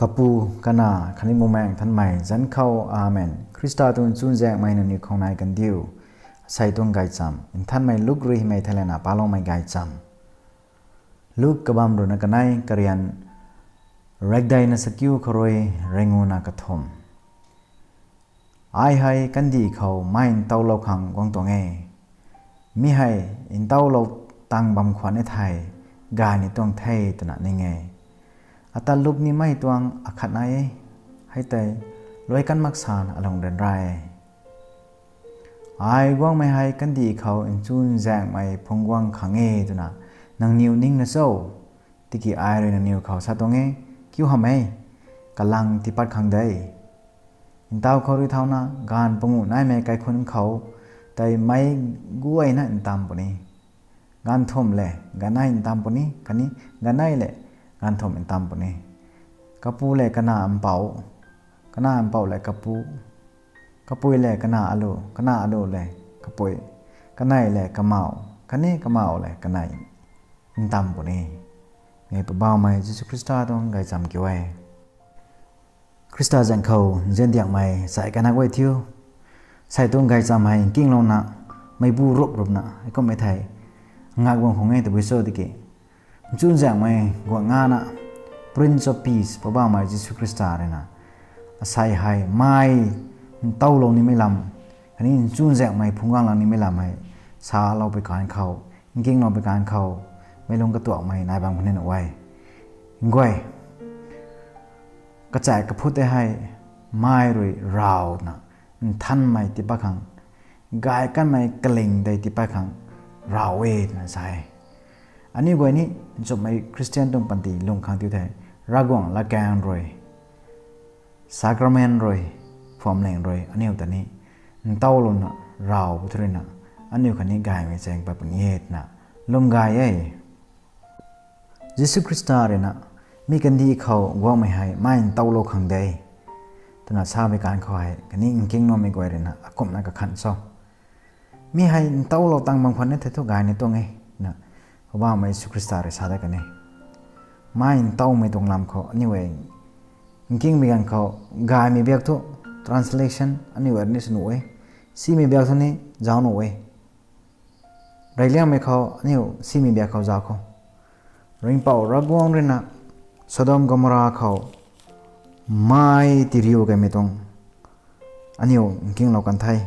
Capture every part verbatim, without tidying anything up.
Kapu, Kanac khatni Bumaengh Nthanmei zanc khou, Amen. Khrista tuang chuzaenghmei nangniw khou nai kandiu. Asei tuang gaychamv, Nthanmei Luk rui hymei theilayna paloumei gaychamv. Luk kabamv ruhna kanei, karian rakdeina sakiu khou rui ringuna kathumh. Ai hei kandih khou mei ntauhlou khang guang tuang e. Mi hei ntauhlou tang bam khwan e thei, gay ni tuang the twna ning e. Ata Luk nimei tuang akhat nai e, hei tei luai kan mak san alung ryanra e. Ai guangmei hei kandih khou chuzaenghmei phungc guang khang e twna nangniw ningna cho? Tiki ai rui nangniw khou sa tuang e, kiu hamh e, kalang tiipat khang de. Ntau khou rui thauna gaanv panguh naimei kaikhunc khou tei mei guayna ntam puni. Gaanv thumh lev ganei ntam puni, khatni ganei lev gaanv thumh ntam puni. Kapu lev kanac mpouh, kanac mpouh lev kapu, kapui lev kanac alu, kanac alu lev kapui, kanei lev kamauh, khatni kamauh lev kanei ntam puni. Mei Poubauhmei Jisu Khrista tuang gaychamv kiu e. Khrista zanc khou nzian diangmei sai kanak guay thiu, asei tuang gaychamv hei nkinglouna, meibu rup rupna heikumhmei thei ngak guang khang e tabui cho tiki, chuzaenghmei guang ngana, Prince of Peace Poubauhmei Jisu Khrista ruina asei hei mei ntauhlou nimei lam, khatni chuzaenghmei phungc guanglou nimei lam hei salou pui kan khou, nkinglou pui kan khou, meic lungc katuakmei nai bam khang ni nuh e. Nguay, kachai kaphut tei hei mei rui rawna, nthanmei tiipat khang, gay kanmei kaling tei tiipat khang raw e twna sa e. Aniu guay ni nchumhmei Khristian tuang panty lung khang thiu thei, Ravguangc latkaeng rui, sacrament rui, phuamling rui aniu ta ni ntaulouna raw pw thu ruina, aniu khatni gaymei chaeng pat puni e twna lwm gay e. Jisu Khrista ruina mi kandih khou guangmei hei mei ntauhlou khang de twna sa pui kan khou hei khatni nkingloumei guay ruina akumhna kakhan cho? Mi hei ntauhlou tang bam khwan e thei thu gay ni tuang e na, Poubauhmei Jisu Khrista rui sa dat kan e. Mei ntauhmei tuang lam khou aniu e nkingmei ganv khou, gaymei biak thu translation aniu e ni sw nuh e, simei biak thu ni zauc nuh e. Reyliangmei khou aniu simei biak khou zauc khou, Ringhpouc Ravguangc ruina Sodom Gomorrah khou mei tiriu kaymei tuang aniu nkinglou kan the.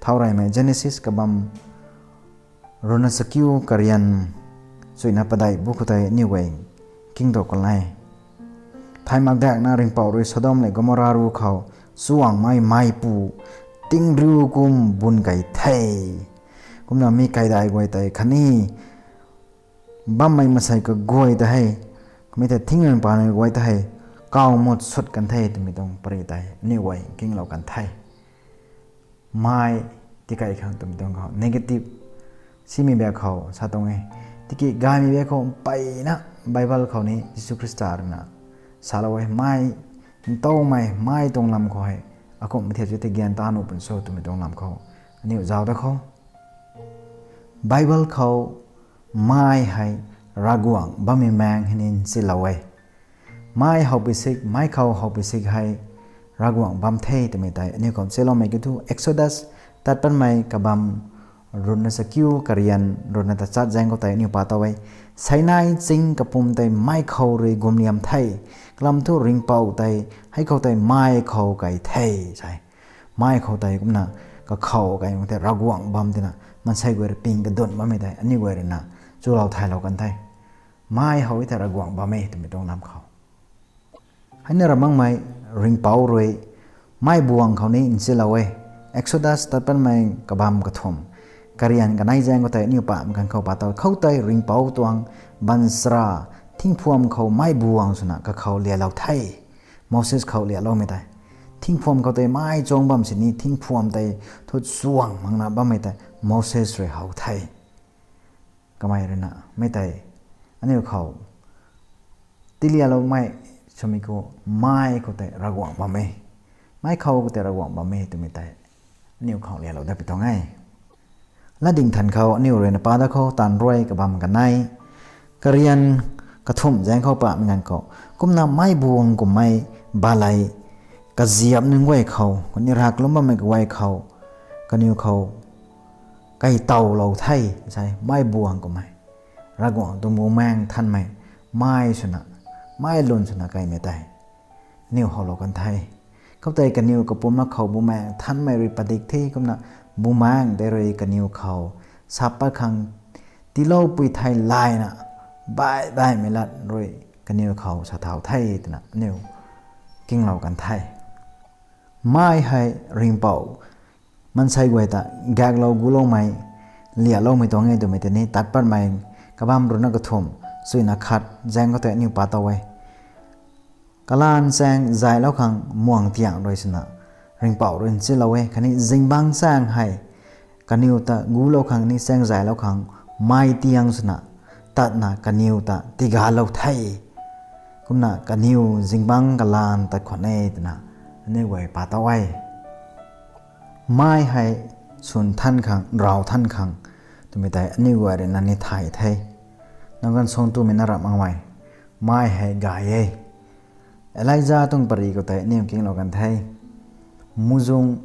Thau reymei Genesis kabamv ruhna chakiu karian chuina padeih bu khou tei aniu guay nkingtou kan e. Thay makdaekna Ringhpouc rui Sodom lev Gomorrah ruc khou chuangmei meipu tingriu kum bun key the. Kumna mi kaidai guay tei khatni bammei maansei kaguay ta hei, mi tei thingmei paanv guay ta hei kaw mut sut kan the twmei tuang pary tei aniu guay nkinglou kan the. Mei tikey khang twmei tuang khou negative simei biak khou sa tuang e. Tiki gaymei biak khou mpeyna Bible khou ni Jisu Khrista ruina salou e, mei ntauhmei mei tuang lam khou hei akumhmei thiak chu tei gyan ta nuh pun cho twmei tuang lam khou aniu zauc dat khou, Bible khou mei hei Ravguangc bammei maeng hei ni nchilou e. Mei howpui sik, mei khou howpui sik hei Ravguangc bam the twmei tei aniu khou nchiloumei kiu thu Exodus, Tat Patmei kabamv ruhna chakiu karian ruhna tachat zaeng khou tei aniu pa tow e. Sinai ching kapwm tei mei khou rui gumliam the. Kalam thu Ringhpouc tei hei khou tei mei khou key the, sa e. Mei khou tei kumna kakhou key mak the, Ravguangc bam tina maansei guay rui ping kadun bammei tei aniu guay ruina chulou thaylou kan the. Mei how e thei Ravguangc bam e twmei tuang lam khou. Heina ra makmei Ringhpouc rui mei buang khou ni nchilou e. Exodus Tat Patmei kabamv kathumh, karian kanei zaeng khou tei aniu pamh ganv khou pa tow khoutei Ringhpouc tuang baanchara thingphuam khou mei buang swna kakhou lialou the. Moses khou lialoumei tei, thingphuam khou tei mei chuang bam sini thingphuam tei thu chuang makna bammei tei Moses rui how the. Kamei ruina mi tei aniu khou tilialoumei swmei khou, mei khou tei Ravguangc bam e, mei khou khou tei Ravguangc bam e twmei tei aniu khou lialou dat pi tuang e. Latding than khou aniu ruina pa dat khou Taanv Ruai kabamv kanei, karian Kathumh zaeng khou pamei ganv khou, kumna meic buang kummei balei kaziap nunc guay khou khatni rav kalum bammei kaguay khou kaniw khou kai tawlou the, sai meic buang kummei, Ravguangc tuang Bumaengh Nthanmei mei swna, mei lwn swna kaimei tei aniw howlou kan the. Khoutei kaniw kapumc mak khou Bumaengh Nthanmei rui padik the, kumna Bumaengh tei rui kaniw khou sap pat khang tiiloupui thei layna baih baihmei lat rui kaniw khou sa thau the twna aniw kinglou kan the. Mei hei ringhpouc maansei guay ta gaeklou guloumei, lialoumei tuang e twmei tei ni Tat Patmei kabamv ruhna kathumh, chuina khat zaeng khou tei aniw pa tow e. Kalaan chaeng zaylou khang muang tiang rui swna ringhpouc rui nchilou e, khatni zingbangc chaeng hei kaniw ta gulou khang ni chaeng zaylou khang mei tiang swna tatna kaniw ta tigalou the. Kumna kaniw zingbangc kalaan tat khwan e twna aniw guay pa tow e. Mei hei swn than khang, rav than khang twmei tei aniw guay ruina ni thay the. Nang ganv suang twmei na ramh mak e, mei hei gay e. Elija tuang pary khou tei aniw kinglou kan the. Muhzwng,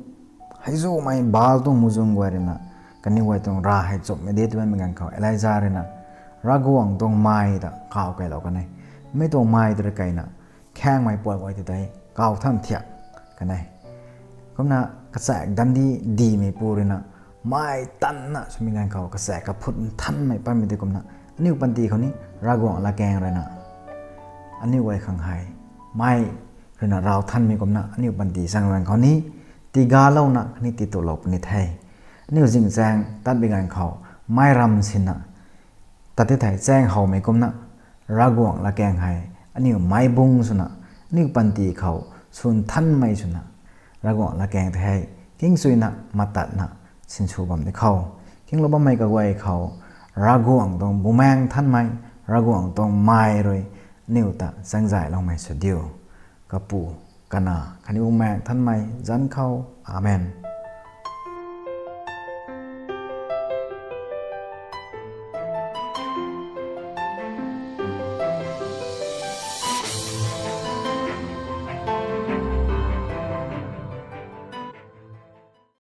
heizumei Baal tuang muhzwng guay ruina kaniw guay tuang rav hei chumhmei de twmei ganv khou Elija ruina Ravguangc tuang mei ta kaw keylou kan e. Mi tuang mei ta rui keyna khaengmei puat guay ta tei kaw than thiak kan e. Kumna kachaek dandi dimeipu ruina mei tanna swmei ganv khou kachaek kaphut nthanmei patmei tei kumna aniw panty khou ni Ravguangc latkaeng ruina aniw guay khang hei mei ruina rav thanmei kumna aniw panty chaeng ganv khou ni tigalouna khatni titulou puni the. Aniw zingchaeng tatmei ganv khou mei ram sinna tat ti thei chaeng howmei kumna Ravguangc latkaeng hei aniw meic bung swna aniw panty khou swn thanmei swna Ravguangc latkaeng tei hei kingchuina matatna sinsw bam di khou, kinglou bammei kaguay khou Ravguangc tuang Bumaengh Nthanmei, Ravguangc tuang mei rui aniw ta chaeng zayloumei sw diu. Kapu, Kanac khatni Bumaengh Nthanmei zanc khou. Amen.